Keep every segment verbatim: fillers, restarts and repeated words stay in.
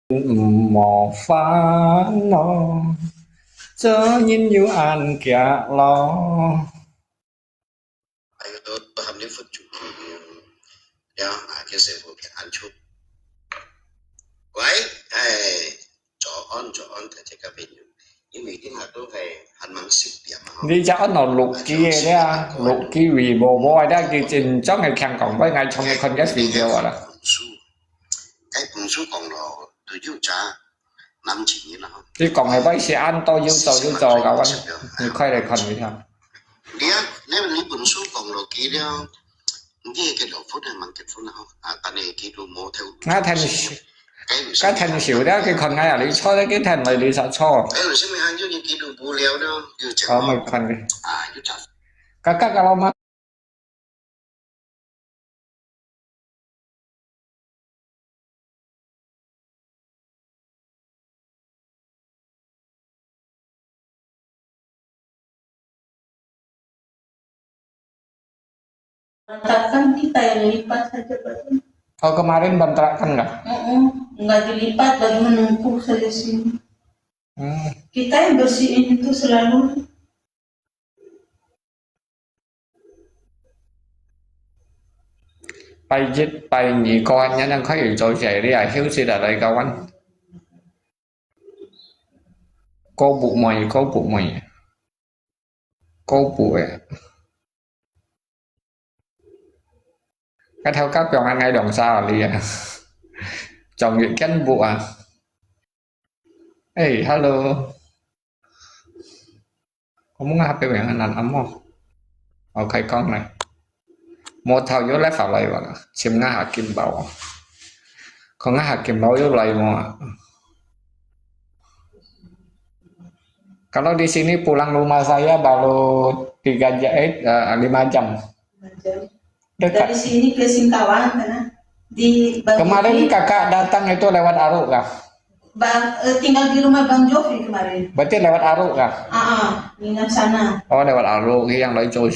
毋好煩惱，做人有恁遽咯。哎喲，都，都喊你分出去了啊，就是我平安出。喂，哎，早安，早安，大家好朋友。因為今下都係還蠻十點啊，你隻安到六G个咧，六G為無無个咧，佢真正个強強，我愛重新看个video啊啦。該本書講了，都有隻 南京人啦。你講个話係恁多有做有做个，你快來看一下。你啊，你，你本書講落去了，你个老婆還蠻結婚啦，啊，但係佢都無頭。我聽，我聽少了，佢看𠊎啊，你錯了，佢聽來你才錯。哎，有啥物還有你佢都無聊了，有講。好，我看个。啊，有講。kakak kalau ma- ，kontrakan kita yang lipat saja, Pak. Oh, kemarin kontrakan kah? Heeh, nggak dilipat, baru menumpuk saja sini. Hmm. Kita yang bersihin itu selalu. 拜一、拜二，過完年正開始做事，你也休息下來，教官。Có bụi mày, có bụi mày. Có bụi. Cái theo các bạn ăn ngay đồng sao đi à? Chồng người kén bụi à? Ê, hello. Có muốn ngã HP vậy anh ăn ấm không? Ờ, khai con này. Một thầu vô lấy pháo lại vào. Chim ngã hạ kim bảo. Có ngã hạ kim bảo vô lại mà. Kalau di sini pulang rumah saya baru tiga jam, eh, eh, lima jam. Lima jam. Dekat. Dari sini ke Singkawang sana. Di Bang Kemarin Jovi. Kakak datang itu lewat Aruk kah? Bang, eh, tinggal di rumah Bang Jovi kemarin. Berarti lewat Aruk kah? Ah, ah, nginap sana. Oh, lewat Aruk yang lain jauh.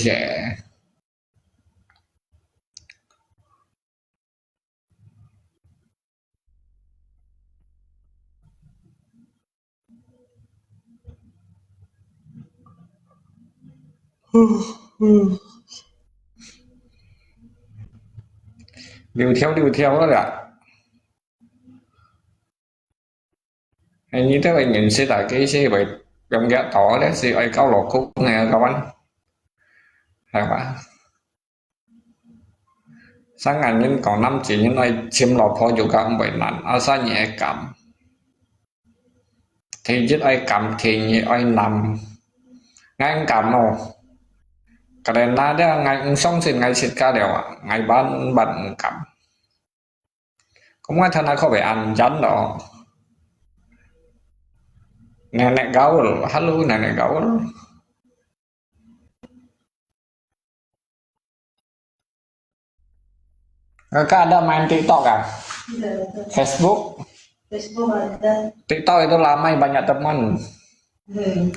Liu thiau, liu thiau lah. Ai, nyi teo ai nyin sit ah, kei sit bai yong kiak tao leh, sit ai kau lo kuk nè, kawan. Hai ba. Sang ngan nyin kong nam chi nyin ai chim lo pho yu ka bai nan, asa nyi ai kam. Thi jit ai kam, thi nyi ai nam. Ngai kam no. Ka den na dia ngai ung song sit ngai sit ka liao ah, ngai ban ban ung kam. Kong ngai than a kho bai an jan lo. Nenek Gaul, halo Nenek Gaul. Kakak ada main TikTok kah? Tidak, tidak. Facebook? Facebook ada. TikTok itu ramai banyak teman. Hmm.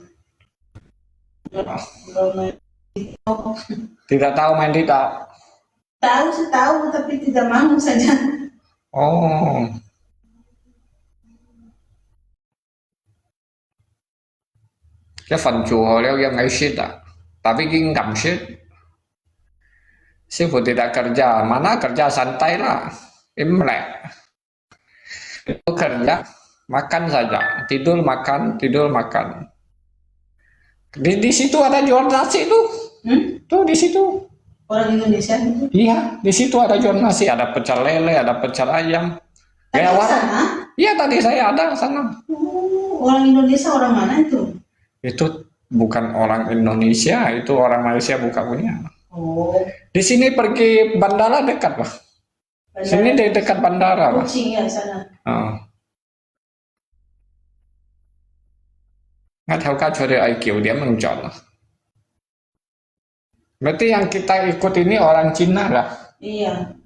Tidak tahu main TikTok? Tahu sih tahu, tapi tidak mau saja. Oh. 佢分做好了，佢愛食啊，tapi佢毋敢食。師傅tidak kerja, mana kerja santai lah, Imlek. Itu kerja, makan saja, tidur makan, tidur makan. Di, di situ ada jual nasi tu. Hmm? Tu di situ. Orang Indonesia itu? Iya, di situ ada jual nasi, ada pecel lele, ada pecel ayam. Tadi sana? Iya, tadi saya ada sana. Oh, orang Indonesia orang mana itu? Itu bukan orang Indonesia, itu orang Malaysia buka punya. Oh. Di sini pergi bandara dekat, Pak. Sini de-, dekat bandara, Pak. Kuching ya sana. Ah. Ngat hau ka chore ai kiu dia mengchol. Berarti yang kita ikut ini orang Cina kah? Iya.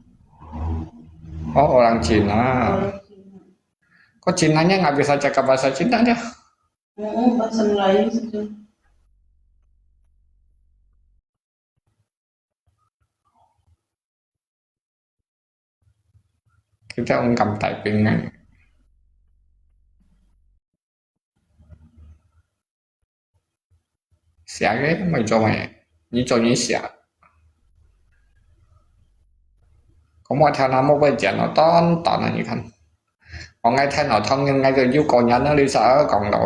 Oh, orang Cina. Orang Cina. Kok Cinanya nggak bisa cakap bahasa Cina dia? Oo, bahasa Melayu saja. Kita ungkam typing kan. 寫个，没做咩，你做你写。我冇听他们会讲了，短短的，你看，我爱听我听人家个有个人那里啥讲到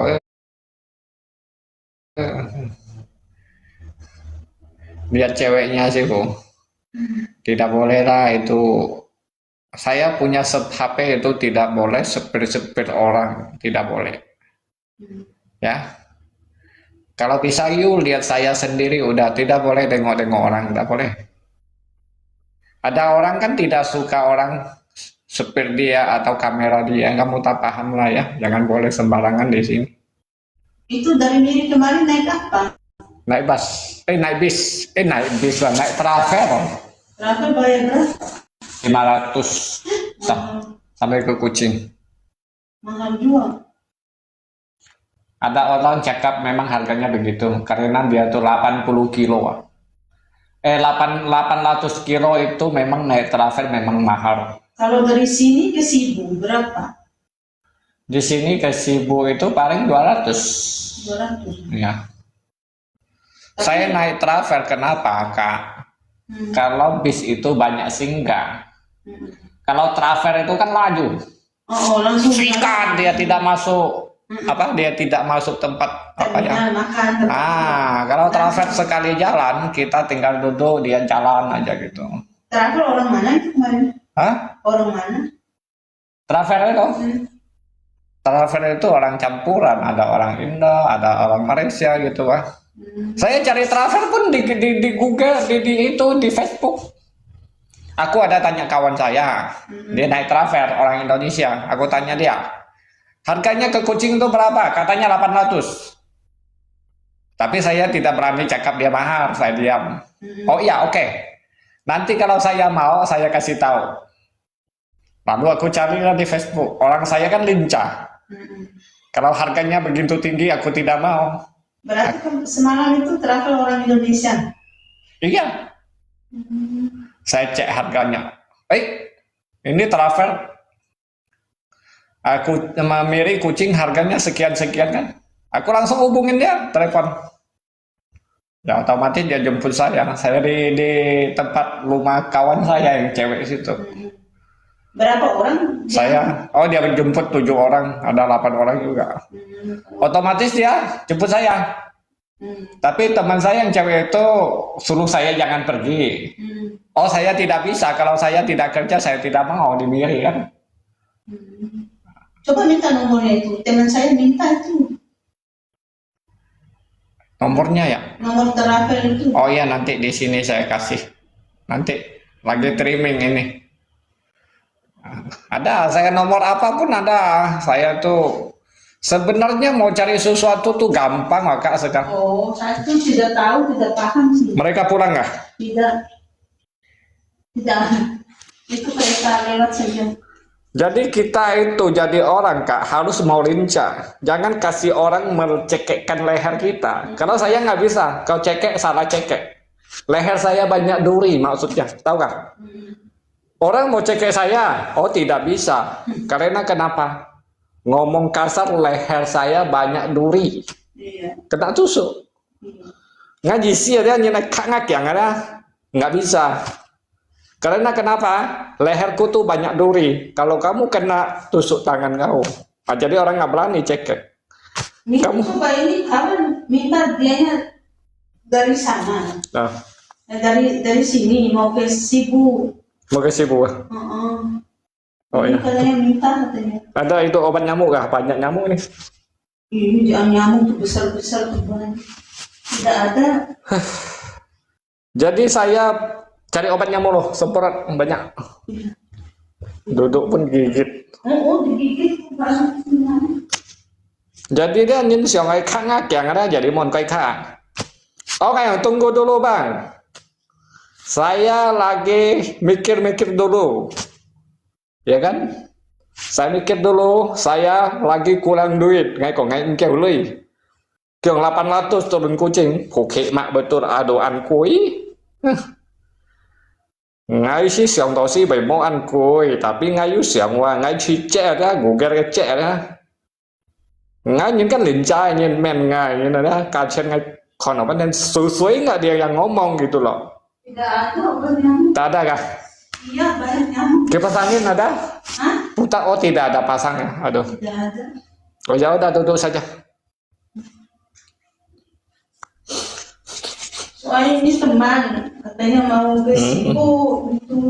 ，lihat ceweknya sih, Bu. Tidak boleh lah itu. Saya punya sep-, H P itu tidak boleh sepir-sepir orang, tidak boleh. Ya. Kalau bisa, you lihat saya sendiri, udah, tidak boleh tengok-tengok orang, tidak boleh. Ada orang kan tidak suka orang sepir dia atau kamera dia, kamu tak paham lah ya, jangan boleh sembarangan di sini. Itu dari Miri kemarin naik apa? Naik bus, eh, naik bis, eh, naik bis lah, naik travel. Travel bayar berapa? Lima ratus. Tah, sampai ke Kuching. Mahal juga. Ada orang cakap memang harganya begitu, karena dia tu lapan puluh kilo. Eh, lapan, lapan ratus kilo itu memang naik travel memang mahal. Kalau dari sini ke Sibu, berapa? Di sini ke Sibu itu paling dua ratus. Dua ratus. Ya. Tapi saya naik travel, kenapa, Kak? Hmm. Kalau bis itu banyak singgah. Hmm. Kalau travel itu kan laju. Oh, oh, langsung. Singkat, dia tidak masuk, hmm, apa, dia tidak masuk tempat, apa ya? Terminal makan, tempat makan. Ah, kalau travel sekali jalan, kita tinggal duduk, dia jalan aja gitu. Travel orang mana itu kemarin? Hah? Orang mana? Travel itu? Hmm. Travel itu orang campuran, ada orang Indo, ada orang Malaysia gitu, Pak. Hmm. Saya cari travel pun di, di, di Google, di, di itu, di Facebook. Aku ada tanya kawan saya, hmm, dia naik travel, orang Indonesia. Aku tanya dia, "Harganya ke Kuching itu berapa?" Katanya delapan ratus. Tapi saya tidak berani cakap dia mahal, saya diam. Hmm. "Oh iya, oke. Nanti kalau saya mau, saya kasih tahu." Lalu aku carilah di Facebook. Orang saya kan lincah. Mm-mm. Kalau harganya begitu tinggi, aku tidak mau. Berarti kan semalam itu travel orang Indonesia? Iya. Hmm. Saya cek harganya. "Eh, ini travel. Aku sama Miri Kuching harganya sekian-sekian kan." Aku langsung hubungin dia, telepon. Ya, otomatis dia jemput saya. Saya di, di tempat rumah kawan saya yang cewek situ. Hmm. Berapa orang? Saya, oh, dia jemput tujuh orang, ada delapan orang juga. Hmm. Otomatis dia jemput saya. Hmm. Tapi teman saya yang cewek itu suruh saya jangan pergi. Hmm. "Oh, saya tidak bisa. Kalau saya tidak kerja, saya tidak mau di Miri," kan. Hmm. Coba minta nomornya itu. Teman saya minta itu. Nomornya ya? Nomor travel itu. Oh iya, nanti di sini saya kasih. Nanti lagi streaming ini. Ada, saya nomor apapun ada. Saya tuh sebenarnya mau cari sesuatu tuh gampang, Kak, sekarang. Oh, saya tuh tidak tahu, tidak paham sih. Mereka pulang nggak? Tidak. Tidak. Itu kereta lewat saja. Jadi kita itu jadi orang, Kak, harus mau lincah. Jangan kasih orang melecekekkan leher kita. Kalau saya nggak bisa, kalau cekek salah cekek. Leher saya banyak duri maksudnya, tahu kah? Hmm. Orang mau cekek saya, oh tidak bisa. Karena kenapa? Ngomong kasar, leher saya banyak duri. Iya. Kena tusuk. Iya. Ngaji sia dia nyina kak ngakiang ada. Nggak bisa. Karena kenapa? Leherku tuh banyak duri. Kalau kamu kena, tusuk tangan kau. Ah, jadi orang nggak berani cekek. Minta kamu coba ini kawan, minta dianya dari sana. Nah. Nah, dari, dari sini mau ke Sibu. Mau ke Sibu, ah? Heeh. Oh, ini iya. Katanya minta katanya. Ada itu obat nyamuk kah? Banyak nyamuk nih. Ini jangan nyamuk tuh besar-besar tuh banyak. Tidak ada. Jadi saya cari obat nyamuk loh, semprot banyak. Iya. Duduk pun gigit. Oh, oh, digigit tuh banyak nyamuk. Jadi dia nyin siang ai khang aja, ada jadi mon kai khang. Oke, tunggu dulu, Bang. Saya lagi mikir-mikir dulu. Ya kan? Saya mikir dulu, saya lagi kurang duit. Ngai kok ngai engkau lui. Kiong lapan ratus turun Kuching, bukit mak betul aduan kui. Ngai si siang tau si bai mo an kui, tapi ngai yu siang wa, ngai chi cek ada, Google ke cek ada. Ngai nyin kan lincah nyin men ngai nyin ada, kacen ngai Kau nampak dan sesuai nggak dia yang ngomong gitu loh. Tidak ada orang yang. Tak ada kah? Iya, banyak yang. Kipas angin ada? Hah? Putar, oh, tidak ada pasangnya. Aduh. Tidak ada. Oh, ya udah, duduk saja. Soalnya ini teman, katanya mau ke Sibu itu,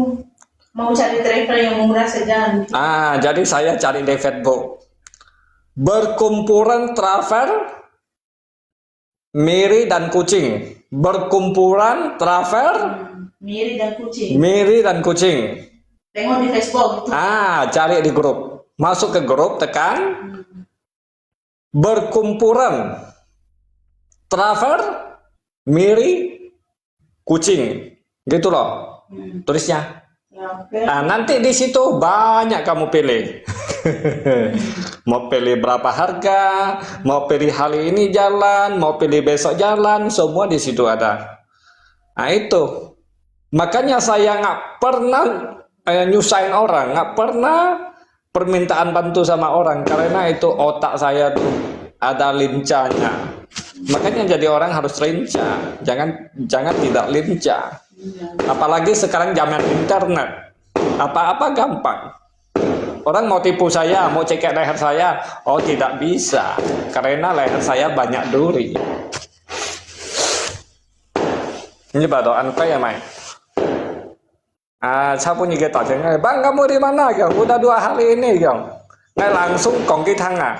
mau cari driver yang murah saja. Ah, jadi saya cari driver, Bu. Berkumpulan travel Miri dan Kuching. Berkumpulan travel. Hmm, Miri dan Kuching. Miri dan Kuching. Tengok di Facebook itu. Ah, cari di grup. Masuk ke grup, tekan. Hmm. Berkumpulan travel Miri Kuching. Gitu loh. Hmm. Tulisnya. Ya, oke. Nah, nanti di situ banyak kamu pilih. Mau pilih berapa harga, mau pilih hari ini jalan, mau pilih besok jalan, semua di situ ada. Nah, itu. Makanya saya nggak pernah, eh, nyusahin orang, nggak pernah permintaan bantu sama orang, karena itu otak saya tuh ada lincahnya. Makanya jadi orang harus lincah, jangan, jangan tidak lincah. Iya. Apalagi sekarang zaman internet, apa-apa gampang. Orang mau tipu saya, mau cekek leher saya, oh, tidak bisa, karena leher saya banyak duri. Ini bado an kai ya, mai. Ah, siapa ni kita cakap, "Bang, kamu di mana, Giong? Udah dua hari ini, Giong." Ngai langsung kong ki thang ah.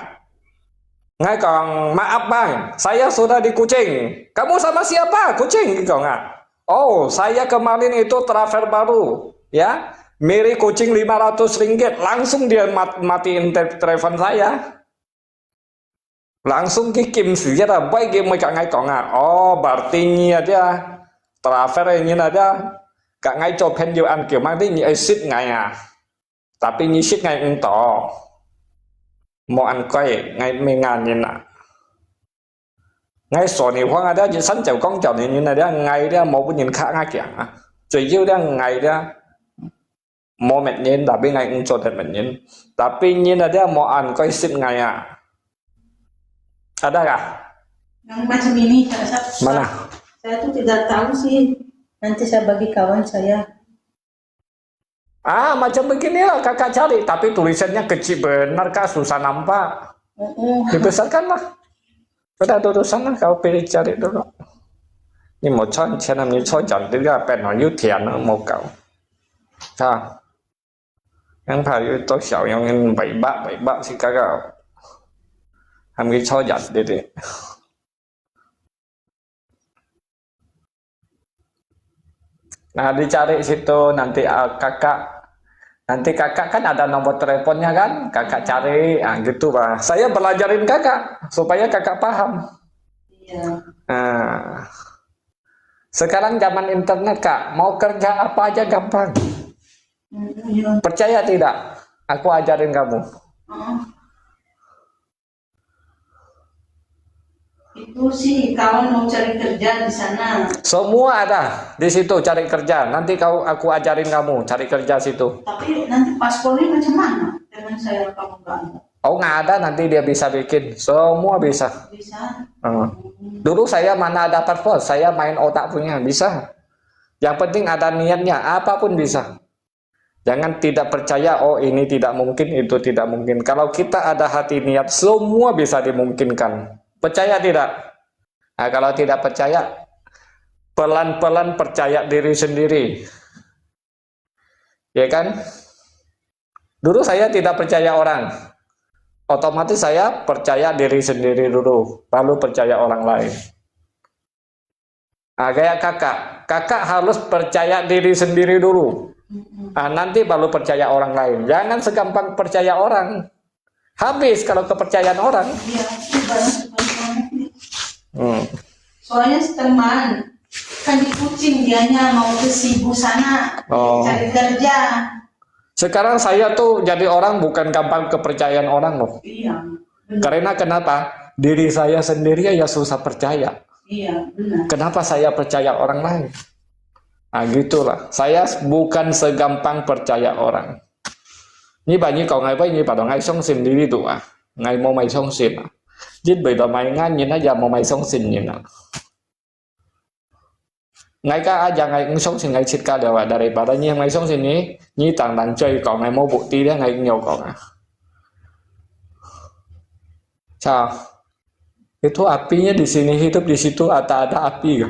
Ngai kong, "Maaf, Bang, saya sudah di Kuching." "Kamu sama siapa?" "Kuching," Giong ah. "Oh, saya kemarin itu travel baru, ya. Miri Kuching lima ratus ringgit." Langsung dia mat-, matiin te-, telepon saya. Langsung ki kim si ya, bai ki mai ka ngai kong ah. Oh, berarti nyi ada. Travel nyi ada. Ka ngai cho pen yu an kiu mang di nyi ai sit ngai ah. Tapi nyi sit ngai eng to. Mo an koi ngai mi ngan nyi na. Ngai so ni huang ada, san chau kong chau ni nyi na dia, ngai dia mo bu nyin kha ngai kiang ah. Cui yu dia ngai dia. Mo met nyin, tapi ngai eng cho dan met nyin. Tapi nyin ada mo an koi sit ngai ah. Ada kah? Yang macam ini, saya, saya, mana? Saya tuh tidak tahu sih. Nanti saya bagi kawan saya. Ah, macam beginilah kakak cari, tapi tulisannya kecil benar, Kak, susah nampak. Mm-mm. Dibesarkanlah. Udah, duduk sana, kau pilih cari dulu. Ni mau chọn, chọn, ni chọn, jangan dia pen, you tian, mau kau. Ha. Yang paling itu siapa yang baik-baik, baik-baik si kakak. Kami chọn, jadi. Nah, dicari situ nanti, ah, kakak. Nanti kakak kan ada nomor teleponnya kan? Kakak cari, ah, gitu, Pak. Saya belajarin kakak supaya kakak paham. Iya. Nah, sekarang zaman internet, Kak. Mau kerja apa aja gampang. Hmm, iya. Percaya tidak? Aku ajarin kamu. Heeh. Itu sih kawan mau cari kerja di sana. Semua ada di situ cari kerja. Nanti kau, aku ajarin kamu cari kerja situ. Tapi nanti paspornya macam mana? Teman saya kamu kan. Oh, nggak ada, nanti dia bisa bikin. Semua bisa. Bisa. Hmm. Dulu saya mana ada paspor, saya main otak punya, bisa. Yang penting ada niatnya, apapun bisa. Jangan tidak percaya, "Oh, ini tidak mungkin, itu tidak mungkin." Kalau kita ada hati niat, semua bisa dimungkinkan. Percaya tidak? Nah, kalau tidak percaya, pelan-pelan percaya diri sendiri. Ya kan? Dulu saya tidak percaya orang. Otomatis saya percaya diri sendiri dulu, baru percaya orang lain. Ah, kayak kakak. Kakak harus percaya diri sendiri dulu. Mm-mm. Ah, nanti baru percaya orang lain. Jangan segampang percaya orang. Habis kalau kepercayaan orang. Iya, itu banyak sekali orangnya. Hmm. Soalnya teman, kan di Kuching dianya mau ke Sibu sana, oh, cari kerja. Sekarang saya tuh jadi orang bukan gampang kepercayaan orang loh. Iya, benar. Karena kenapa? Diri saya sendiri aja susah percaya. Iya, benar. Kenapa saya percaya orang lain? Ah, gitulah. Saya bukan segampang percaya orang. Ni ba ni kau ngai bai ni ba dong ngai song sim diri tu ah. Ngai mau mai song sim ah. Jin bai dong mai ngan nyin ah, ya mau mai song sim nyin ah. ，𠊎个阿娘，𠊎毋相信𠊎自家了啊，daripada你，𠊎相信你，你單單嘴講，𠊎無bukti咧，𠊎仰講啊。Sa, itu apinya di sini hidup, di situ ada, ada api ka.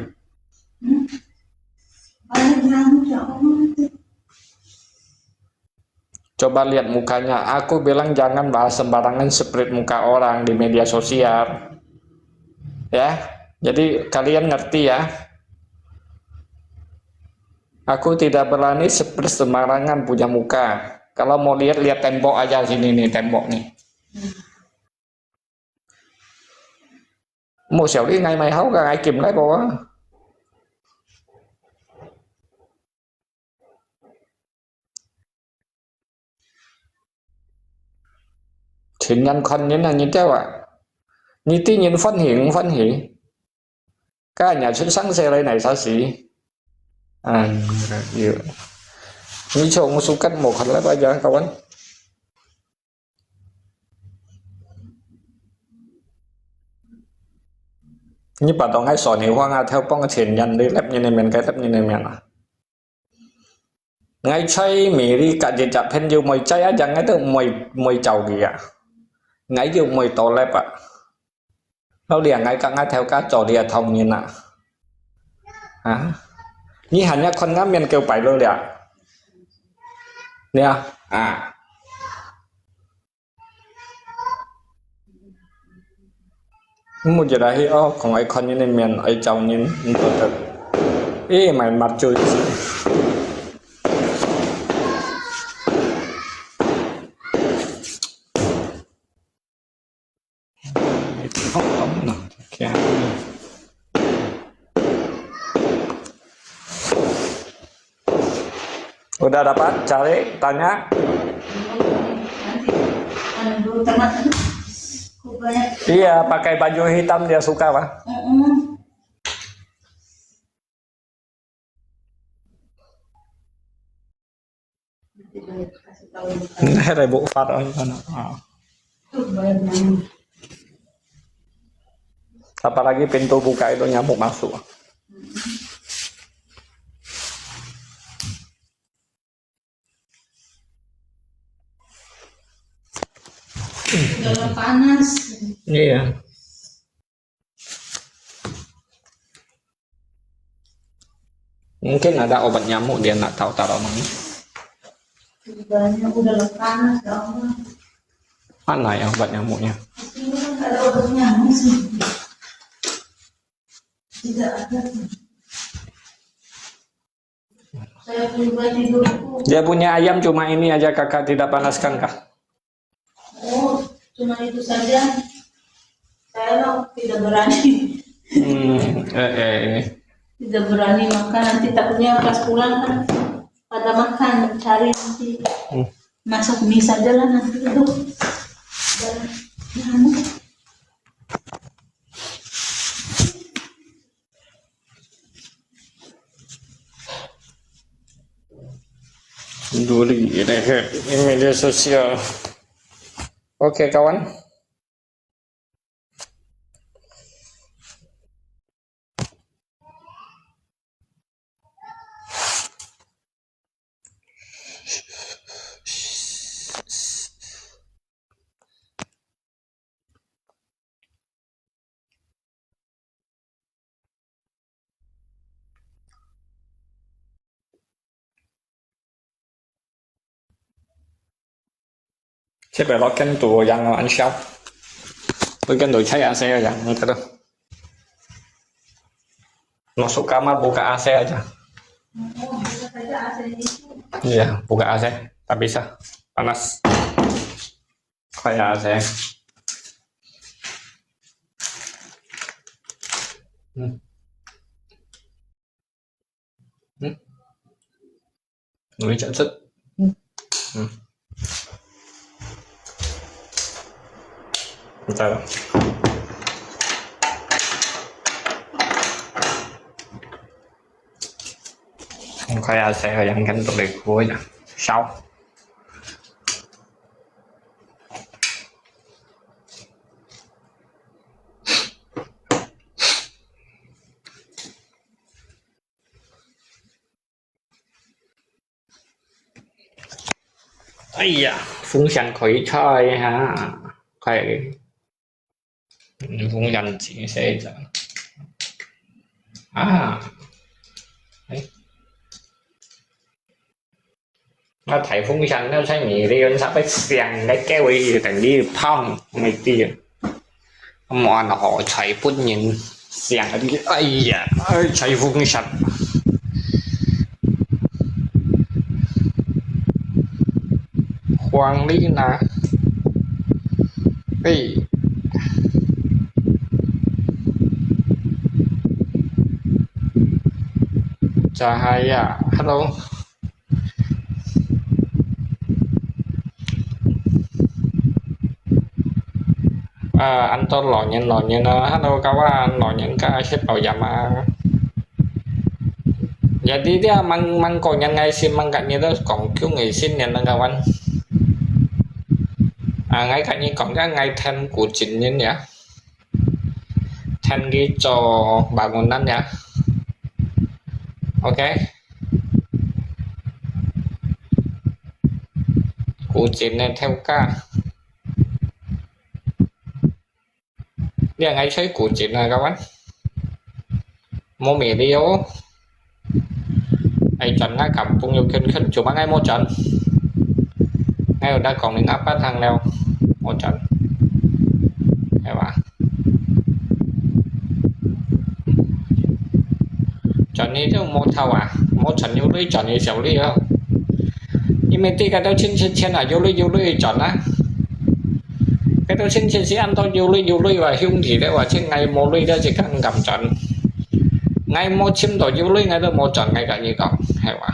Coba lihat mukanya. Aku bilang jangan bahas sembarangan, split muka orang di media sosial. Ya, jadi kalian ngerti ya. Aku tidak berani split sembarangan punya muka. Kalau mau lihat, lihat tembok aja sini nih, tembok nih. 莫笑你，𠊎買好个，𠊎金來無啊？天天看人啊，你知啊？你知人歡喜毋歡喜？Kanya出生時來哪啥事？啊，有。你從sukat無看來吧，ya kawan？ 你把當个少年方啊，跳帮个前人，你立你个面，該立你个面啊。𠊎在美利加一隻朋友，妹仔啊，樣个都妹妹走佢啊，𠊎又妹到立啊。老娘𠊎講𠊎頭家做你个頭人啊。啊，你還要看𠊎面叫擺了了？你啊，啊。 Mujur ahi oh, kong ai khon ini mian ai chau nyin, nto tet. Eh, main marcu. Udah dapat? Cari, tanya. Iya, pakai baju hitam dia suka, Pak. Nah, ribut Pak, oh, sana. Ah. Apalagi pintu buka itu nyamuk masuk. Udah panas. Iya. Mungkin ada obat nyamuk dia nak tahu taruh mana. Udah panas, ya Allah. Mana ya obat nyamuknya? Ini kan ada obat nyamuk sih. Tidak ada. Saya pribadi dulu. Dia punya ayam cuma ini aja, Kakak tidak panaskan kah? Oh, cuma itu saja. Saya mah tidak berani. Hmm, eh, eh, eh. Tidak berani makan, nanti takutnya pas pulang kan pada makan, cari nanti. Hmm. Masak mie saja lah nanti itu. Dan, anu. Duli ini, ini media sosial. Oke, kawan. Siyempre, lo kento yang ang siya. Lo kento chai A C yang, ang kata. Masuk kamar, buka A C aja. Iya, buka A C. Tak bisa. Panas. Kayak A C. Hmm. Hmm. Lebih cepet. Hmm. Bentar. Kayak A C yang kan untuk lego aja. Siau. 哎呀，風扇開開哈，開，嗯，風扇自己吹著。啊，哎，那台風扇那在你的人啥會響个，各位等於砰，沒地。 無恁好，吹分人想，哎呀，哎，吹風扇。黃麗娜，哎，Cahaya，hello。 啊，恁多老人老人啊，hello，各位老人家，食飽吂啊？Jadi dia mang mang ko nyan ngai sin mang kat nito kong kyung ngai sin nyan nang kawan. Ah, ngai kat ni kong ka ngai then ku chin nyan ya. Then ki cho bangunan ya. Okay. Ku chin ne theo ka. Lia ngai choi ku chin na kawan. Mo me liu. Ai chọn nga kampung yu khön khön, cuma ngai mo chọn. Ngai udah kong ning apa thang leo. Mo chọn. Ai wa. Chọn ni tu mo thau à. Mo chọn yu lui chọn ni siau lui à. Ni me ti ka tau chin chin chin à, yu lui yu lui chọn à. Cái đó xin xin xin ăn tôi du lịch du lịch và hiếu thì đấy và xin ngày mô lui đó chỉ cần cầm chọn. Ngày mô chim tổ du lịch ngày đó mô chọn ngày cả như con hay mà.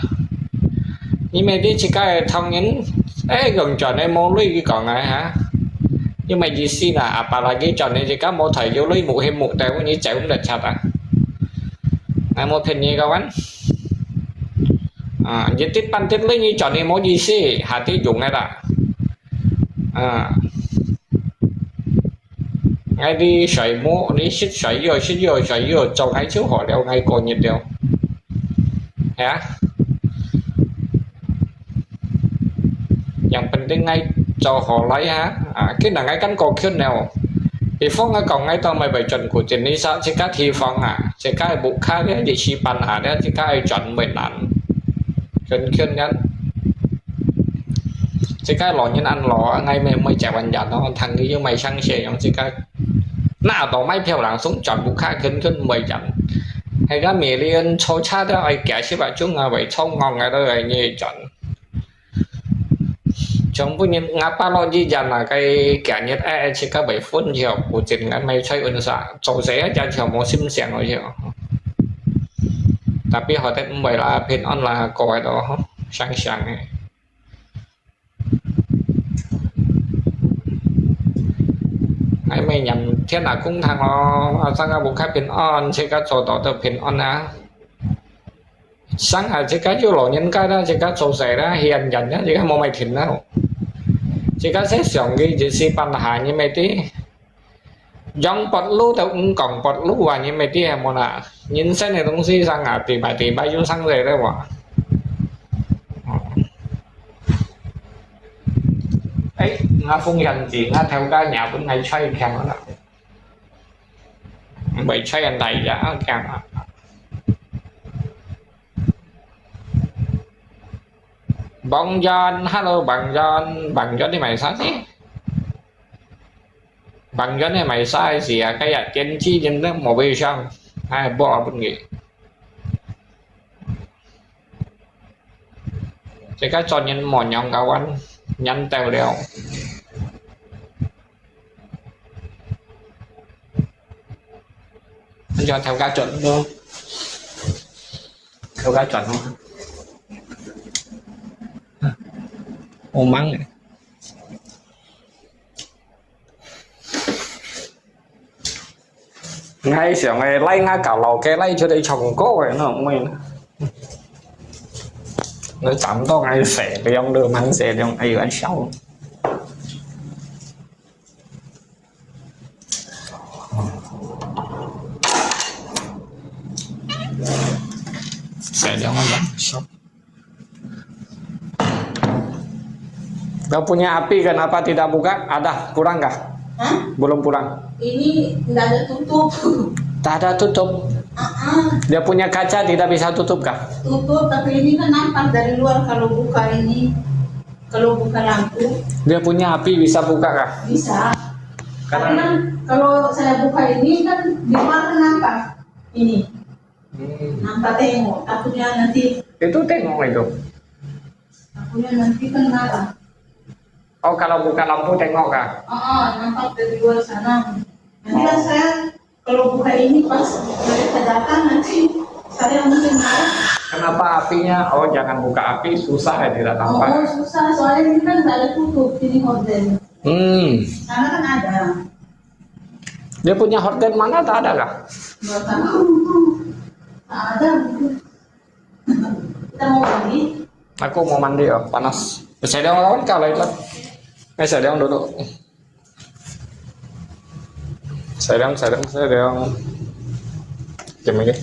Nhưng mà đi chỉ cái thông nhân ấy gần chọn này mô lui cái còn ngày hả? Nhưng mà gì xin là à bà là cái chọn này chỉ có mô thời du lịch mụ hay mụ tại cũng như chạy cũng được chặt à. Ngày mô phiền như các bạn. À, như tiếp pan tiếp lấy như chọn này mô gì xí hà tí dùng ngay là. À. Ngai đi soi mu, đi sit soi yo, sit yo, soi yo, cho ngai chiu hò liao, ngai kò nhiệt liao. Hả? Yang penting ngai cho hò lai ha. À, cái là ngai căn kò khiên nèo. Thì phong ngai kò ngai tao mày phải chuẩn của tiền lý xã, chỉ cắt thì phong à, chỉ cắt bụng khá đấy, thì chỉ bàn à đấy, chỉ cắt chuẩn mười nán. Khiên khiên nhắn. Chỉ cắt lò nhân ăn lò, ngai mày mày chạy bàn nhắn nó, thằng đi như mày sang xe, giống chỉ cắt nà tỏ máy phiêu làng sống chọn bù khá khấn khấn mười chọn. Hay gá mì liên châu chá đó ai kẻ xí bạc chung à, vậy châu ngon ngay đó ai nhị chọn. Trong bữa nhân ngã ba lo gì chọn là cái kẻ nhiệt ai ai chỉ có bảy phút nhiều, của chính ngã mày chơi ôn sa, châu sẽ chả chiều mô sim siang rồi chiều. Tapi hotel mười là phiên on là coi đó, sáng sáng này. Ai mày nhắm thiên là cũng thằng lo, à, sang à, bố khai phiên on, sẽ có chỗ đó tờ phiên on à. Sang à, sẽ có chỗ lò nhân cái đó, sẽ có chỗ rẻ đó, hiền dần đó, sẽ có mô mày thịnh đó. Sẽ có sẽ sống cái, chỉ si pan hà như mày tí. Yong bọt lu tau ung kong bọt lu à, như mày tí, hay mô nà. Nhân sinh này東西sang à, tỷ bài, tỷ bài, yong sang rẻ đó, wow. Ấy, ngã phung dần chỉ, ngã theo cái nhà cũng hay xoay kèm đó. Bảy xoay anh thầy giá kèm đó. Bóng John, hello Bóng John, Bóng John thì mày sao thế? Bóng John thì mày sai gì à? Cái à, kiến trí nhân đó một bên sang, hai bộ bất nghị. Chỉ có cho nhân mỏ nhóm cao ăn, nhắn tèo liao. Anh cho theo cá chuẩn không? Theo cá chuẩn không? Ô mắng này. Ngai siang ngai lai ngã cả lò cái lai cho đây chồng cô vậy nó mới nó. Nó chạm to ngai sẻ cái ông đưa mắng sẻ cái ông ấy ăn sau. Sẻ cái ông ấy ăn sau. Kau punya api kenapa tidak buka? Ada, pulang kah? Hah? Belum pulang. Ini nggak ada tutup. Tak ada tutup. Ah, ah. Dia punya kaca tidak bisa tutup kah? Tutup, tapi ini kan nampak dari luar kalau buka ini. Kalau buka lampu. Dia punya api bisa buka kah? Bisa. Karena, tapi kan kalau saya buka ini kan di luar kan nampak. Ini. Hmm. Nampak tengok. Takutnya nanti. Itu tengok itu. Takutnya nanti kan marah. Oh, kalau buka lampu tengok kah? Ah, nampak dari luar sana. Nanti kan saya kalau buka ini pas mereka datang nanti saya mungkin marah. Kenapa apinya? Oh, jangan buka api, susah ya, tidak nampak. Oh, susah. Soalnya ini kan nggak ada tutup, ini horden. Hmm. Sana kan ada. Dia punya horden mana, tak ada kah? Nggak tahu. Tak ada. Kita mau mandi. Aku mau mandi, oh, panas. Saya doang lawan kalau itu. Eh, saya doang dulu. Saya doang, saya doang, saya doang. Jam ini.